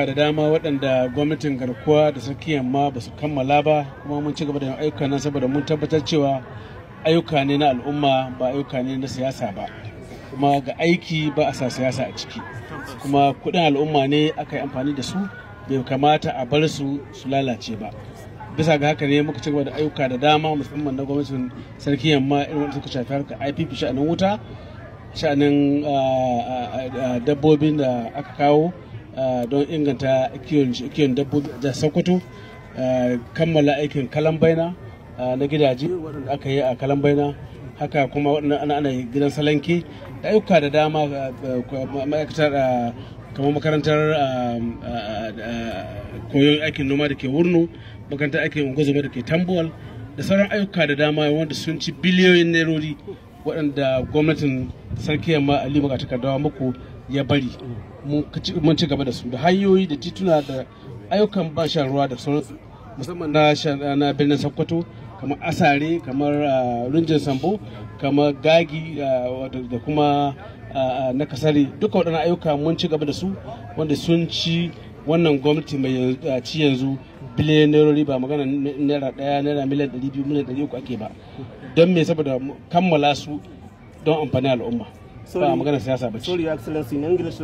Da dama waɗanda gwamnatin Garkuwa da Sarki Yamma ba su kammala ba, kuma mun ci gaba da yin ayyukan nan saboda mun tabbatar cewa ayyuka ne na al'umma, ba ayyuka ne na siyasa ba. Kuma ga aiki ba a sa siyasa a ciki, kuma kuɗin al'umma ne aka yi amfani da su, bai kamata a bar su su lalace ba. Bisa ga haka ne muka ci gaba da ayyuka da dama, musamman na gwamnatin Sarki Yamma, irin wanda suka shafi harkar IPP, sha'anin wuta, sha'anin dabbobin da aka kawo don inganta kiwon dabbobi da Sokoto, kammala aikin Kalambaina na gidaje waɗanda aka yi a Kalambaina, haka kuma waɗanda ana gidan Salanke da ayyuka da dama, ma'aikatar kamar makarantar koyon aikin noma da ke Wurno, makarantar aikin ungozoma da ke Tambuwal, da sauran ayyuka da dama wanda sun ci biliyoyin nerori waɗanda gwamnatin Sarki Yamma Ali Magatakarda Wamakko ya bari. Mun ci gaba da su, da hanyoyi da tituna da ayyukan ban shan ruwa da sauransu, musamman na birnin Sokoto, kamar Asare, kamar Rinjin Sambo, kamar Gagi da kuma na Kasari. Duka waɗannan ayyuka mun ci gaba da su, wanda sun ci wannan gwamnati mai ci yanzu biliyoyin, ba magana naira 1, naira miliyan 200, miliyan 300 ake ba. Don me? Saboda kammala su don amfani al'umma, ba magana siyasa ba ce. Sorry, Your Excellency, in English.